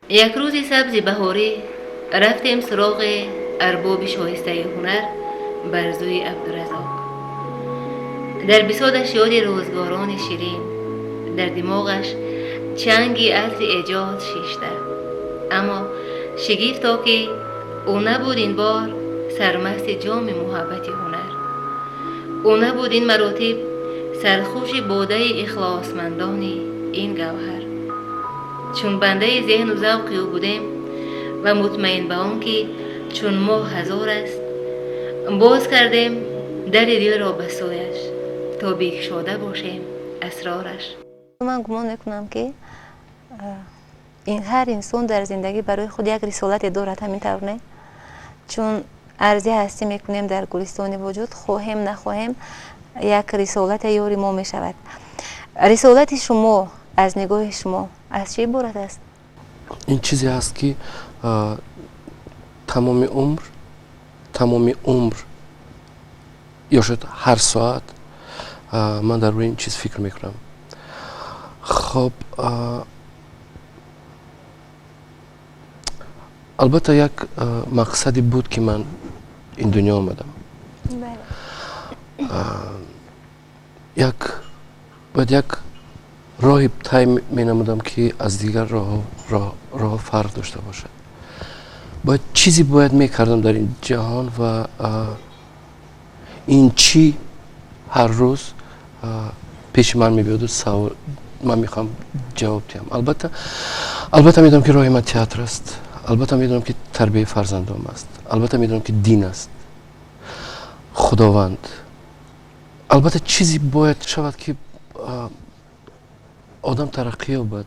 Як рӯзи сабзи баҳорӣ рафтем суроғи арбоби шоистаи ҳунар Барзуи Абдуразоқ. Дар бисодаш ёди рӯзгорони ширин, дар димоғаш чанги атри эҷод шишта. Аммо шигифто, ки ӯ набуд ин бор сармасти ҷоми муҳаббати ҳунар. Ӯ набуд ин маротиб сархуши бодаи ихлосмандони ин гавҳар. Чун бандаи зеҳну завқи ӯ будем ва мутмаин ба он ки чун моҳ ҳазор аст, боз кардем дари дилро ба сӯяш, то бикушода бошем асрораш. Ман гумон мекунам, ки ҳар инсон дар зиндагӣ барои худ як рисолате дорад. Ҳамин тавр, не? Чун арзи ҳастӣ мекунем дар гулистони вуҷуд, хоҳем нахоҳем, як рисолате ёри мо мешавад. Рисолати шумо аз нигоҳи шумо аз чӣ иборат аст? Ин чизе ҳаст, ки тамоми умр, тамоми умр ё шояд ҳар соат ман дар бораи ин чиз фикр мекунам. Хоб, албатта, як мақсаде буд, ки ман ин дунё омадам. Як бояд як роҳи тай менамудам, ки аз дигар роҳҳо фарқ дошта бошад. Бояд чизе бояд мекардам дар ин ҷаҳон ва ин чӣ ҳар рӯз пеши ман мебиёду савол ман мехоҳам ҷавоб диҳам. Албатта, албатта, медонам, ки роҳи ман театр аст. Албатта, медонам, ки тарбияи фарзандом аст. Албатта, медонам, ки дин аст, Худованд. Албатта, чизе бояд шавад, ки одам тараққӣ ёбад,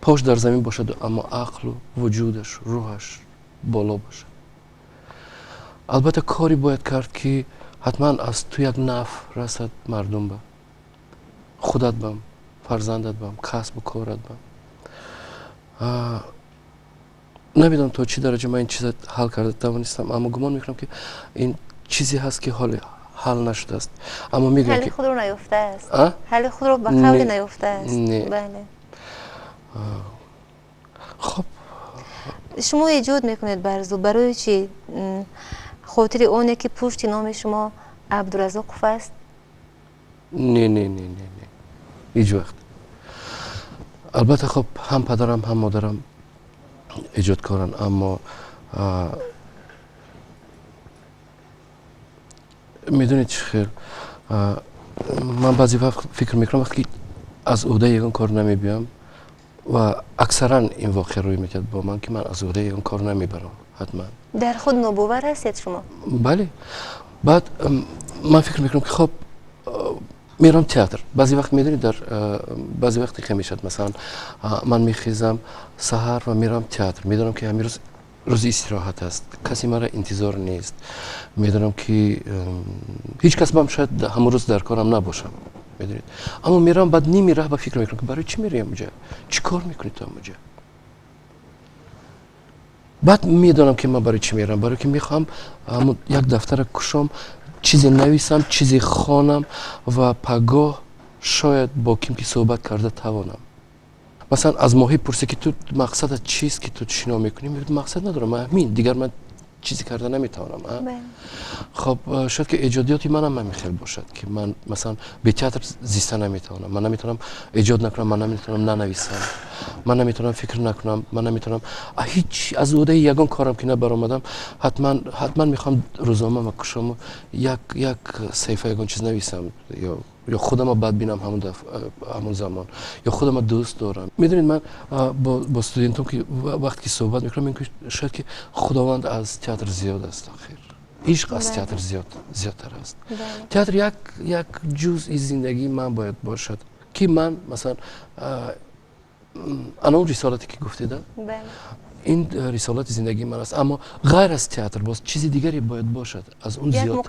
пош дар замин бошаду, аммо ақлу вуҷудаш, рӯҳаш боло бошад. Албатта, коре бояд кард, ки ҳатман аз ту як наф расад мардум ба худат бам, фарзандат бам, касбу корат бам. Намедонам, то чӣ дараҷа ман ин чиза ҳал карда тавонистам, аммо гумон мекунам, ки ин чизе ҳаст, ки ҳоле ҳал нашудааст, аммо мегӯям ки худро наёфтааст, ҳалли худро ба қавли наёфтааст. Бале. Хоб. Шумо эҷод мекунед, Барзу, барои чӣ? Хотири оне ки пушти номи шумо Абдуразоқов аст? Не, не, не, не, не, ҳеҷ вақт. Албатта, хоб, ҳам падарам, ҳам модарам эҷодкоранд, аммо медонед чӣ хел, ман баъзе вақт фикр мекунам, вақте ки аз ӯҳдаи ягон кор намебиём, ва аксаран ин воқеа рӯй медиҳад бо ман, ки ман аз ӯҳдаи ягон кор намебарам ҳатман. Дар худ нобовар ҳастед шумо? Бале. Баъд ман фикр мекунам, ки хоб, мерам театр. Баъзе вақт, медонед, дар баъзе вақте ки мешавад, масалан, ман мехезам саҳар ва мерам театр. Медонам, ки ҳамин рӯз рӯзи истироҳат аст, касе маро интизор нест. Медонам, ки ҳеҷ кас ман шояд ҳамон рӯз дар корам набошам, медонед, аммо мерам. Баъд ними раҳ ба фикр мекунам, ки барои чӣ мераям уҷа, чӣ кор мекунӣ ту ҳамуҷа? Баъд медонам, ки ман барои чӣ мерам: барое ки мехоҳам як дафтара кушом, чизе нависам, чизе хонам ва пагоҳ шояд бо ким ки суҳбат карда тавонам. Масалан, аз моҳӣ пурсе, ки ту мақсадат чист, ки ту шино мекунӣ? Мегӯяд: «Мақсад надорам, ман ҳамин, дигар ман чизе карда наметавонам». Хоб, шояд ки эҷодиёти манам ҳамин хел бошад, ки ман, масалан, бе театр зиста наметавонам. Ман наметавонам эҷод накунам, ман наметавонам нанависам, ман наметавонам фикр накунам, ман наметавонам ҳеҷ аз ӯҳдаи ягон корам ки набаромадам, ҳатман, ҳатман мехоҳам рӯзномама кушому як саҳифа ягон чиз нависам ё худама бад бинам ҳамон замон, ё худама дӯст дорам. Медонед, ман бо студентом ки вақте ки суҳбат мекунам, мегӯям, шояд ки Худованд аз театр зиёд аст. Охир ишқ аз театр зиёдтар аст. Театр як ҷузъи зиндагии ман бояд бошад, ки ман, масалан, ана он рисолате ки гуфтеда, ин рисолати зиндагии ман аст, аммо ғайр аз театр боз чизи дигаре бояд бошад, аз он зиёд.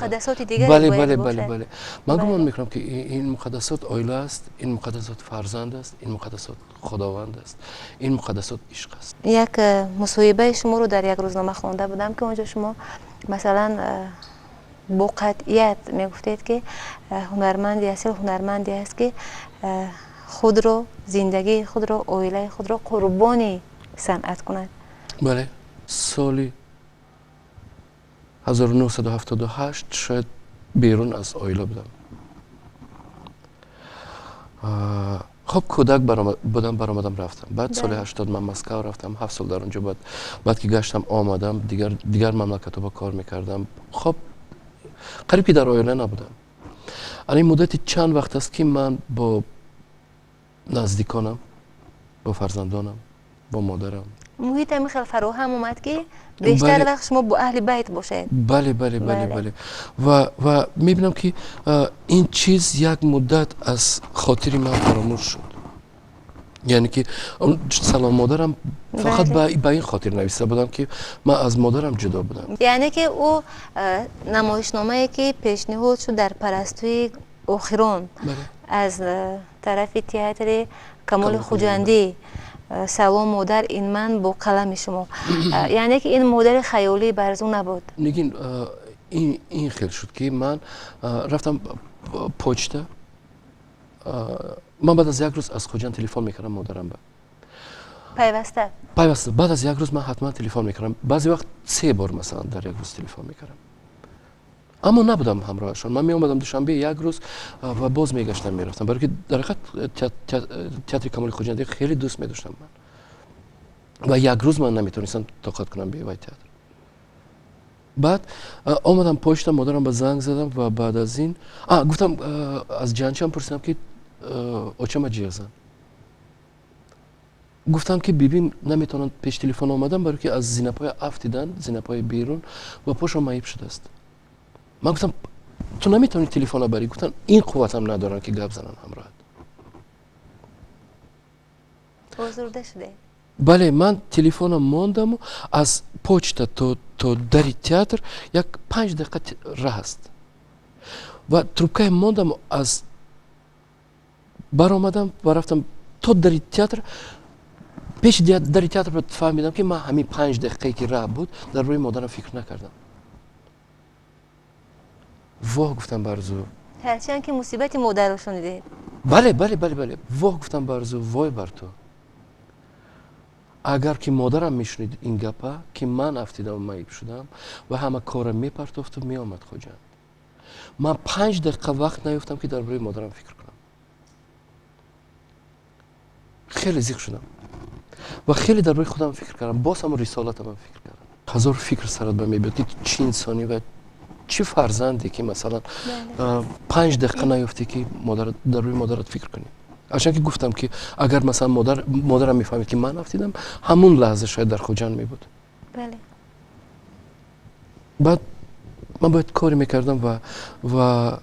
Бале, ман гумон мекунам, ки ин муқаддасот оила аст, ин муқаддасот фарзанд аст, ин муқаддасот Худованд аст, ин муқаддасот ишқ аст. Як мусоҳибаи шуморо дар як рӯзнома хонда будам, ки он ҷо шумо, масалан, бо қатъият мегуфтед, ки ҳунарманди асил ҳунарманде аст, ки худро, зиндагии худро, оилаи худро қурбони санъат кунад. Бале, соли 1978 шояд берун аз оила будам. Хоб, кӯдак будам, баромадам, рафтам. Баъд соли 80 ман Москав рафтам, 7 сол дар он ҷо. Баъд ки гаштам омадам, дигар мамлакатҳо ба кор мекардам. Хоб, қариб ки дар оила набудам. Ана ин муддати чанд вақт аст, ки ман бо наздиконам, бо фарзандонам, бо модарам. Муҳит ҳамин хел фароҳам омад, ки бештар вақт шумо бо аҳли байт бошед. Бале, ва мебинам, ки ин чиз як муддат аз хотири ман фаромӯш шуд. Яъне ки «Салом, модарам» фақат ба ин хотир нависта будам, ки ман аз модарам ҷудо будам. Яъне ки ӯ намоишномае, ки пешниҳод шуд дар «Парастӯи охирон» аз тарафи театри Камоли Хуҷандӣ, «Салом, модар, ин ман» бо қалами шумо, яъне ки ин модари хаёлии Барзу набуд. Нигин, ин хел шуд, ки ман рафтам почта. Ман баъд аз як рӯз аз Хуҷанд телефон мекардам модарам ба. Пайваста? Пайваста. Баъд аз як рӯз ман ҳатман телефон мекардам, баъзе вақт се бор, масалан, дар як рӯз телефон мекардам, аммо набудам ҳамроҳашон. Ман меомадам Душанбе як рӯз ва боз мегаштам, мерафтам, барои ки дар ҳақиқат театри Камоли Хуҷандӣ хеле дӯст медоштам ман ва як рӯз ман наметавонистам тоқат кунам бевай театр. Баъд омадам почта, модарам ба занг задам ва баъд аз ин гуфтам, аз ҷанчам пурсидам, ки очама ҷиғ зан. Гуфтам, ки бибим наметавонанд пеш телефон омадан, барои ки аз зинапоя афтидан, зинапои берун, ва пошон маиб шудааст. Ман гуфтам, ту наметавонӣ телефона барӣ? Гуфтам, ин қувватам надорам, ки гап занам ҳамроҳат. Озурда шудед. Бале, ман телефонам мондаму аз почта то дари театр як 5 дақиқа раҳ аст ва трубкаем мондаму аз баромадам ва рафтам то дари театр. Пеши дари театр фаҳмидам, ки ман ҳамин 5 дақиқае, ки раҳ буд, дар бораи модарам фикр накардам. Воҳ, гуфтам, Барзу. Ҳарчанд ки мусибати модарро шунидед. Бале. Воҳ, гуфтам, Барзу, вой бар ту, агар ки модарам мешунид ин гапа, ки ман афтидам, маиб шудам, ва ҳама кора мепартофту меомад Хоҷанд. Ман 5 дақиқа вақт наёфтам, ки дар бораи модарам фикр кунам. Хеле зиқ шудам ва хеле дар бораи худам фикр кардам. Боз ҳамон рисолатамам фикр кардам. Ҳазор фикр сарат ба мебиёд, ки чӣ инсонӣ ва чӣ фарзанде, ки масалан 5 дақиқа наёфтӣ, ки дар рӯи модарат фикр кунӣ. Ҳарчанд ки гуфтам, ки агар масалан модарам мефаҳмид, ки ман афтидам, ҳамун лаҳза шояд дар Хуҷанд мебуд. Баъд ман бояд коре мекардам ва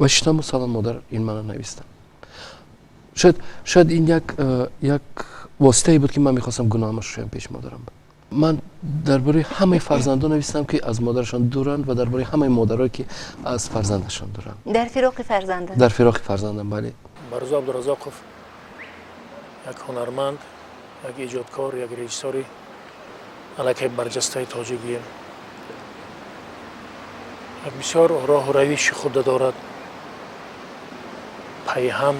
шитаму «Салом, модар, ин мана» навистам. Шояд ин як воситае буд, ки ман мехостам гуноҳама шӯям пеши модарам. Ман дар бораи ҳамаи фарзандон навистам, ки аз модарашон дуранд, ва дар бораи ҳамаи модарое, ки аз фарзандашон дуранд. Дар фироқи фарзандам. Дар фироқи фарзандам, бале. Барзу Абдуразоқов як ҳунарманд, як эҷодкор, як режиссори аллакай барҷастаи тоҷикием. Як бисёр роҳу равиши худа дорад, пайҳам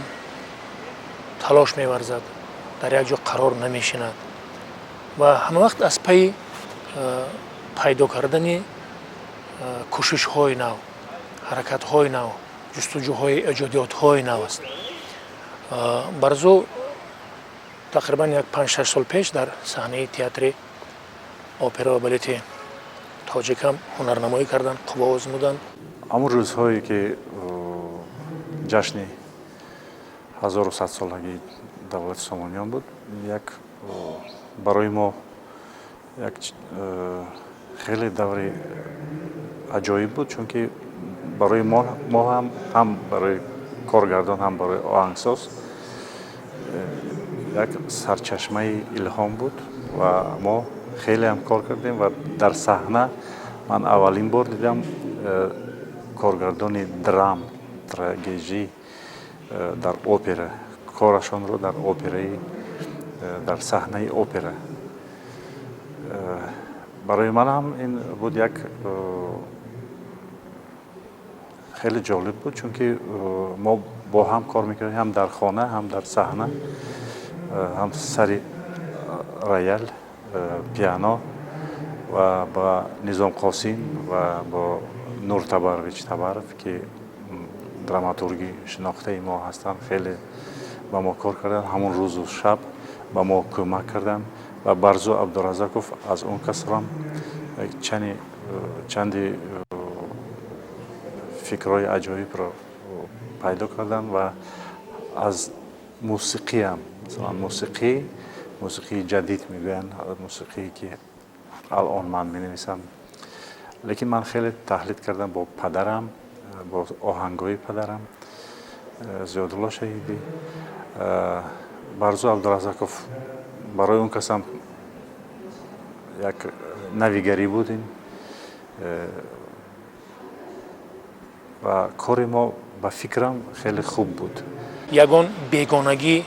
талош меварзад, дар як ҷо қарор намешинад ва ҳамавақт аз пайи пайдо кардани кӯшишҳои нав, ҳаракатҳои нав, ҷустуҷӯҳои эҷодиётҳои нав аст. Барзу тақрибан як 5-6 сол пеш дар саҳнаи театри опера ва балети тоҷикам ҳунарнамоӣ карданд, қувва озмуданд. Ҳамон рӯзҳое, ки ҷашни 1100-солагии давлати Сомониён буд, як барои мо як хеле даври аҷоиб буд, чунки барои мо ҳам барои коргардон, ҳам барои оҳангсоз як сарчашмаи илҳом буд ва мо хеле ҳам кор кардем. Ва дар саҳна ман аввалин бор дидам коргардони драм, трагедӣ дар опера, корашонро дар операи, дар саҳнаи опера. Барои ман ҳам ин буд як хеле ҷолиб буд, чунки мо бо ҳам кор мекардем, ҳам дар хона, ҳам дар саҳна, ҳам сари Роял, пиано ва ба Низом Қосим ва бо Нур Табарович Табаров, ки драматурги шинохтаи мо ҳастанд, хеле ба мо кор карданд, ҳамон рӯзу шаб ба мо кӯмак карданд. Ва Барзу Абдураззаков, аз он касрам чанди фикрҳои аҷоибро пайдо карданд ва аз мусиқиам, масалан, мусиқии ҷадид мегӯянд, мусиқие ки алон ман менависам, лекин ман хеле таҳлид кардам бо падарам, бо оҳангҳои падарам Зиёдулло Шаҳидӣ. Барзу Абдураззаков барои он касам як навигарӣ буд ин, ва кори мо ба фикрам хеле хуб буд. Ягон бегонагӣ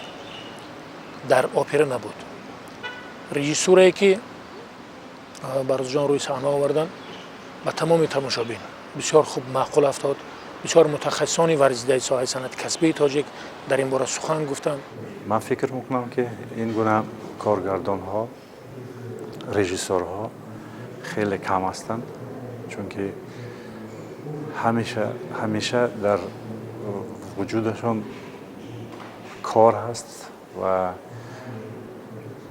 дар опера набуд. Режиссурае ки Барзуҷон рӯи саҳна оварданд, ба тамоми тамошобин бисёр хуб маъқул афтод. Бисёр мутахассисони варзидаи соҳаи санъати касбии тоҷик дар ин бора сухан гуфтанд. Ман фикр мекунам, ки ин гуна коргардонҳо, режиссёрҳо хеле кам ҳастанд, чунки ҳамеша дар вуҷудашон кор ҳаст ва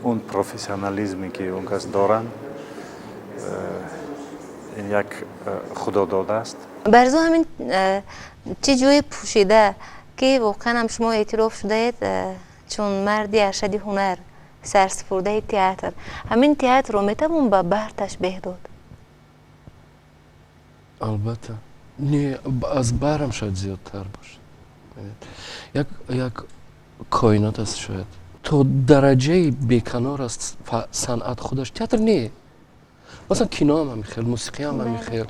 он профессионализме, ки он кас доранд, ин як худодода аст. Барзу, ҳамин чӣ ҷое пӯшида, ки воқеан ҳам шумо эътироф шудаед чун марди аршади ҳунар, сарсупурдаи театр. Ҳамин театрро метавон ба баҳр ташбеҳ дод? Албатта, не, аз баҳрам шояд зиёдтар бошад. Як коинот аст, шояд то дараҷаи беканор аст санъат худаш. Театр не, масалан, киноам ҳамин хел, мусиқиам ҳамин хел,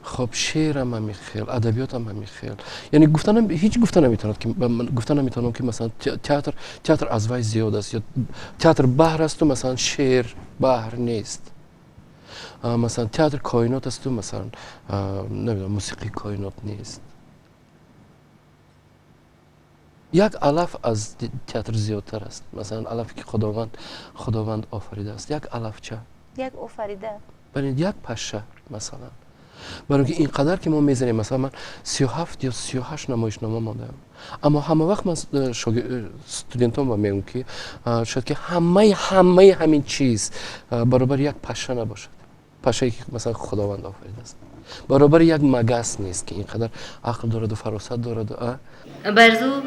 хоб, шеърам ҳамин хел, адабиётам ҳамин хел. Яъне ҳеҷ гуфта наметавонад, ки гуфта наметавонам, ки масалан театр аз вай зиёд аст ё театр баҳр асту масалан шеър баҳр нест, масалан, театр коинот асту масалан, намедонам, мусиқӣ коинот нест. Як алаф аз театр зиёдтар аст, масалан, алафе ки Худованд офаридааст, як алафча. Як офарида. Бале, як паша масалан. Барои ки ин қадар ки мо мезанем, масалан, ман 37 ё 38 намоишнома мондаам, аммо ҳама вақт ман студентон мегӯям, ки шояд ки ҳамаи ҳамин чиз баробари як паша набошад, пашае ки масалан Худованд офаридааст, баробари як магас нест, ки ин қадар ақл дораду фаросат дораду. Барзу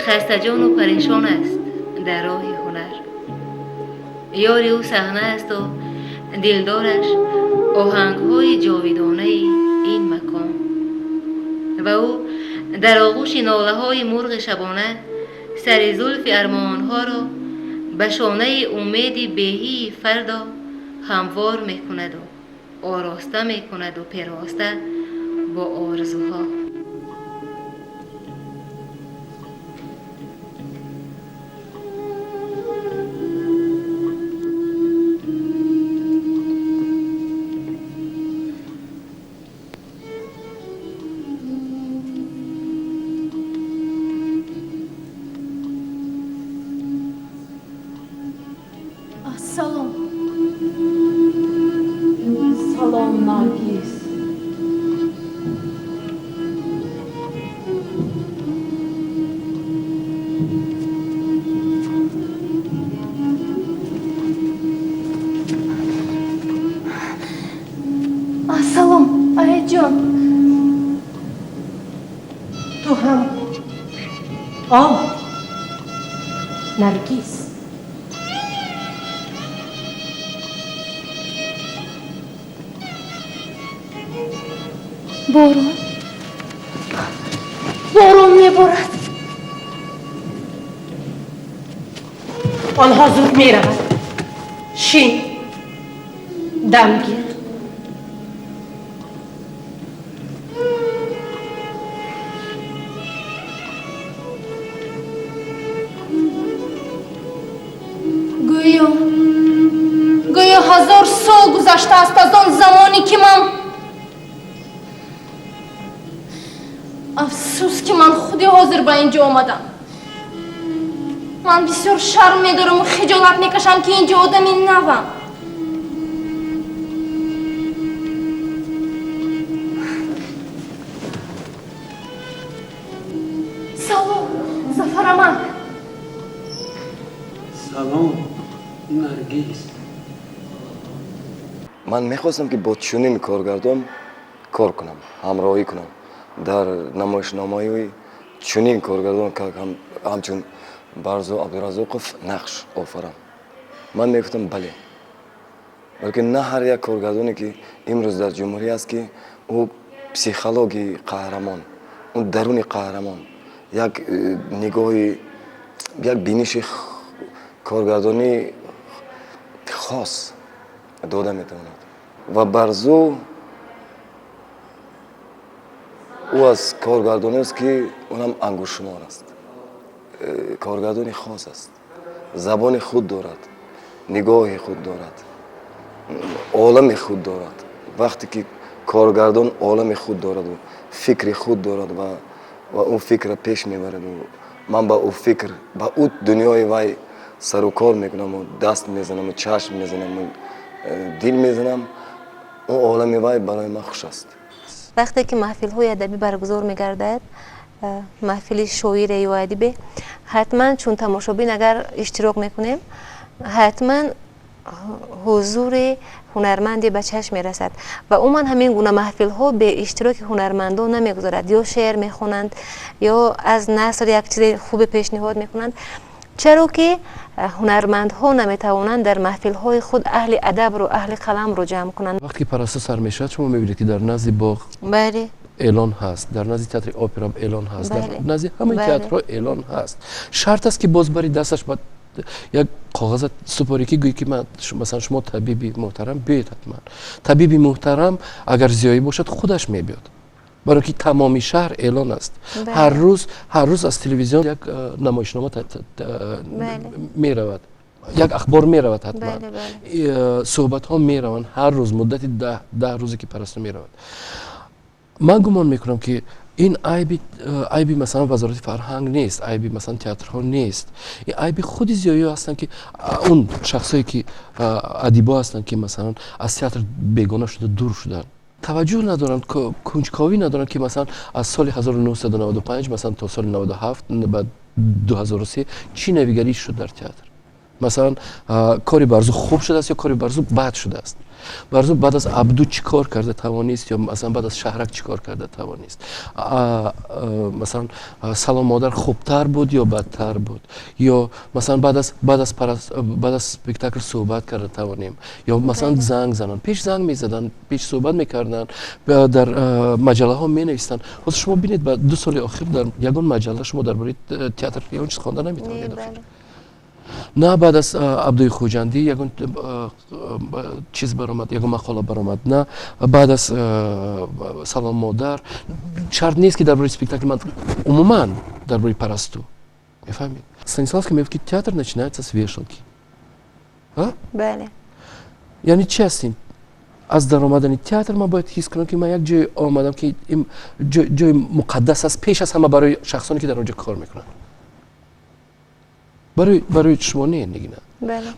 хастаҷону парешон аст дар роҳи ҳунар. Ёри ӯ саҳна асту дилдораш оҳангҳои ҷовидонаи ин макон, ва ӯ дар оғӯши нолаҳои мурғи шабона сари зулфи армонҳоро ба шонаи умеди беҳии фардо ҳамвор мекунаду ороста мекунаду пероста бо орзуҳо. Салом. Салом, Наргиз. Ассалом, аяҷон. Ту ҳам омад, Наргиз. Борон, борон меборад. Онҳо зуд мераванд. Шин, дам гир. Гӯё 1000 сол гузаштааст аз он замоне, ки ман, афсӯс, ки ман худи ҳозир ба ин ҷо омадам. Ман бисёр шарм медораму хиҷолат мекашам, ки инҷо одами навам. Салом, Зафарамак. Салом, Наргиз. Ман мехостам, ки бо чунин коргардон кор кунам, ҳамроҳӣ кунам дар намоишномаи чунин коргардон, ҳамчун Барзу Абдуразоқов нақш офарам. Ман мегуфтам, бале, балки на ҳар як коргардоне, ки имрӯз дар ҷумҳурӣ аст, ки ӯ психологии қаҳрамон, ӯ даруни қаҳрамон, як нигоҳи, як биниши коргардонии хос дода метавонад. Ва Барзу ӯ аз коргардонест, ки онам ангуштшумор аст. Коргардони хос аст, забони худ дорад, нигоҳи худ дорад, олами худ дорад. Вақте ки коргардон олами худ дораду фикри худ дорад ва ӯ фикрро пеш мебараду ман ба ӯ фикр, ба ӯ дунёи вай сару кор мекунаму даст мезанаму чашм мезанаму дил мезанам, ӯ олами вай барои ман хуш аст. Вақте ки маҳфилҳои адабӣ баргузор мегардад, маҳфили шоире ё адибе, ҳатман чун тамошобин агар иштирок мекунем, ҳатман ҳузури ҳунарманде ба чашм мерасад. Ва умуман ҳамин гуна маҳфилҳо бе иштироки ҳунармандон намегузарад. Ё шеър мехонанд, ё аз наср як чизи хубе пешниҳод мекунанд. Чаро ки ҳунармандҳо наметавонанд дар маҳфилҳои худ аҳли адабро, аҳли қаламро ҷамъ кунанд? Вақте ки Парасту сар мешавад, шумо мебинед, ки дар назди боғ эълон ҳаст, дар назди театри опера эълон ҳаст, дар назди ҳамаи театрҳо эълон ҳаст. Шарт аст, ки боз бари дасташ ба як коғаза супорӣ, ки гӯӣ, ки ман, масалан, шумо табиби муҳтарам, биёед ҳатман. Табиби муҳтарам агар зиёӣ бошад, худаш мебиёд, барои ки тамоми шаҳр эълон аст. Ҳар рӯз, ҳар рӯз аз телевизион як намоишнома меравад, як ахбор меравад, ҳатман суҳбатҳо мераванд ҳар рӯз муддати 10 рӯзе, ки Парасту меравад. Ман гумон мекунам, ки ин айби, масалан, Вазорати фарҳанг нест, айби, масалан, театрҳо нест, ин айби худи зиёиҳо ҳастанд, ки он шахсое, ки адибо ҳастанд, ки, масалан, аз театр бегона шуда, дур шуданд, таваҷҷӯҳ надоранд, кунҷковӣ надоранд, ки, масалан, аз соли 1995, масалан, то соли 97 ба 2003 чӣ навигарӣ шуд дар театр. Масалан, кори Барзу хуб шудааст ё кори Барзу бад шудааст, Барзу баъд аз Абду чӣ кор карда тавонист ё, масалан, баъд аз Шаҳрак чӣ кор карда тавонист, масалан, Салом модар хубтар буд ё бадтар буд, ё, масалан, баъд аз спектакл суҳбат карда тавонем ё, масалан, занг зананд. Пеш занг мезаданд, пеш суҳбат мекарданд, дар маҷаллаҳо менависанд. Ҳозир шумо бинед, ба 2 соли охир дар ягон маҷалла шумо дар бораи театр ягон чиз хонда наметавонед. Охир на баъд аз Абдуи Хуҷандӣ ягон чиз баромад, ягон мақола баромад, на баъд аз Салом модар. Шарт нест, ки дар бораи спектакл, ман умуман дар бораи Парасту, мефаҳмед. Станиславский мегӯфт, ки театр начинается с вешалки. Бале. Яъне чи ҳастем? Аз даромадани театр ман бояд ҳис кунам, ки ман як ҷое омадам, ки ҷои муқаддас аст, пеш аз ҳама барои шахсоне, ки дар он ҷо кор мекунанд. Барои шумо не, Нигина,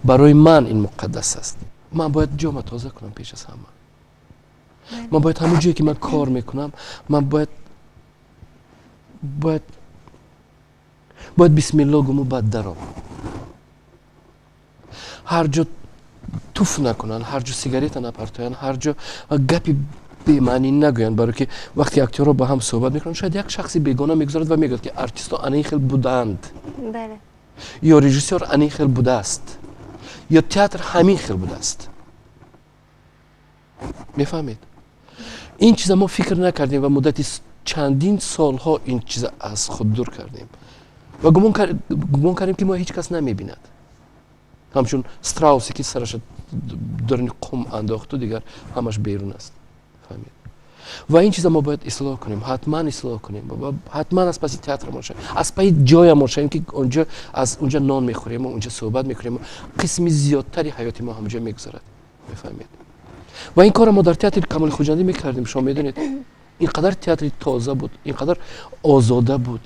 барои ман ин муқаддас аст. Ман бояд ҷома тоза кунам пеш аз ҳама. Ман бояд ҳамон ҷое, ки ман кор мекунам, ман бояд бисмилло гуму баъд даром. Ҳар ҷо туф накунанд, ҳар ҷо сигарета напартоянд, ҳар ҷо гапи бемаънӣ нагӯянд, барое ки вақте актёрҳо ба ҳам суҳбат мекунанд, шояд як шахси бегона мегузарад ва мегӯяд, ки артистҳо ана ин хел буданд ё режиссёр ана ин хел будааст, ё театр ҳамин хел будааст. Мефаҳмед, ин чиза мо фикр накардем ва муддати чандин солҳо ин чиза аз худ дур кардем ва гумон кардем, ки мо ҳеҷ кас намебинад. Ҳамчун страусе, ки сараша даруни қум андохту дигар ҳамаш берун аст. Фаҳмед, ва ин чиза мо бояд ислоҳ кунем, ҳатман ислоҳ кунем, ҳатман аз паси театрмон шавем, аз паи ҷоямон шавем, ки онҷо аз унҷа нон мехӯрему унҷа суҳбат мекунем, қисми зиёдтари ҳаёти мо ҳамҷо мегузарад. Мефаҳмед, ва ин корро мо дар театри Камоли Хуҷандӣ мекардем. Шумо медонед, ин қадар театри тоза буд, ин қадар озода буд,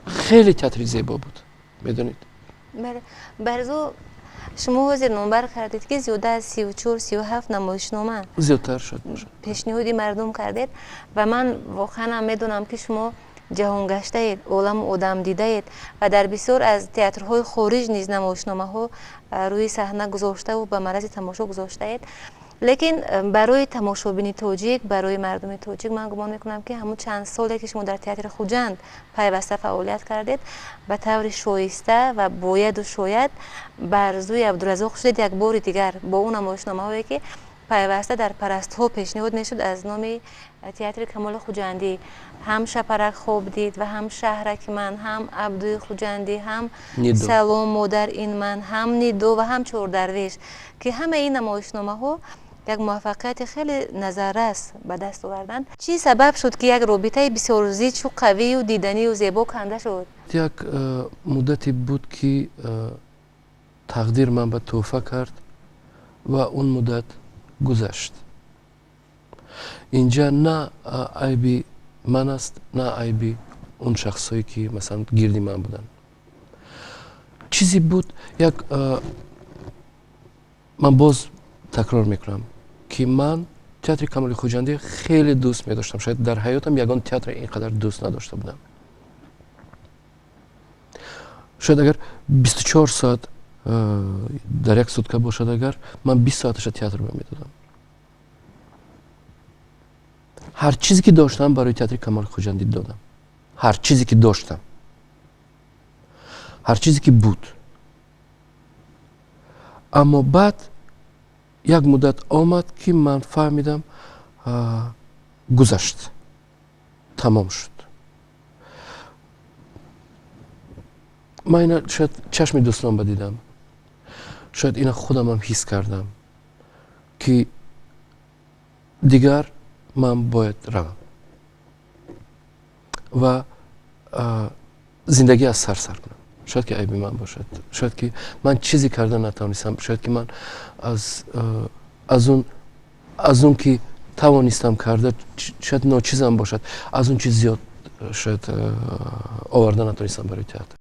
хеле театри зебо буд, медонед. Бале, Барзу, шумо ҳозир номбар кардед, ки зиёда аз 34, 37 намоишнома Зиёдтар шуд бошад. пешниҳоди мардум кардед ва ман воқеан ҳам медонам, ки шумо ҷаҳонгаштаед, оламу одам дидаед ва дар бисёр аз театрҳои хориҷ низ намоишномаҳо рӯи саҳна гузоштаву ба маррази тамошо гузоштаед. Лекин барои тамошобини тоҷик, барои мардуми тоҷик ман гумон мекунам, ки ҳамун чанд соле, ки шумо дар театри Хуҷанд пайваста фаъолият кардед, ба таври шоиста ва бояду шояд Барзуи Абдуразоқ шудед як бори дигар бо он намоишномаҳое, ки пайваста дар парастҳо пешниҳод мешуд аз номи театри Камоли Хуҷандӣ: ҳам «Шапарак хоб дид» ва ҳам «Шаҳраки ман», ҳам «Абдуи Хуҷандӣ», ҳам «Салом, модар, ин ман», ҳам «Нидо» ва ҳам «Чордарвеш», ки ҳамаи ин намоишномаҳо як муваффақияти хеле назаррас ба даст оварданд. Чӣ сабаб шуд, ки як робитаи бисёр зичу қавию диданию зебо канда шуд? Як муддате буд, ки тақдир ман ба тӯҳфа кард ва он муддат гузашт. Инҷа на айби ман аст, на айби он шахсҳое, ки масалан гирди ман буданд. Чизе буд як, ман боз такрор мекунам, ки ман театри Камоли Хуҷандӣ хеле дӯст медоштам. Шояд дар ҳаётам ягон театре ин қадар дӯст надошта будам. Шояд агар 24 соат дар як сутка бошад, агар ман 20 соаташа театр медодам. Ҳар чизе, ки доштам, барои театри Камоли Хуҷандӣ додам, ҳар чизе, ки доштам, ҳар чизе, ки буд. Аммо баъд як муддат омад, ки ман фаҳмидам, гузашт, тамом шуд. Ман ина шояд чашми дӯстон ба дидам, шояд ина худамам ҳис кардам, ки дигар ман бояд равам ва зиндагӣ аз сар сар кунам. Шояд ки айби ман бошад, шояд ки ман чизе карда натавонистам, шояд ки ман аз он ки тавонистам карда, шояд ночизам бошад, аз он чиз зиёд шояд оварда натавонистам барои театр.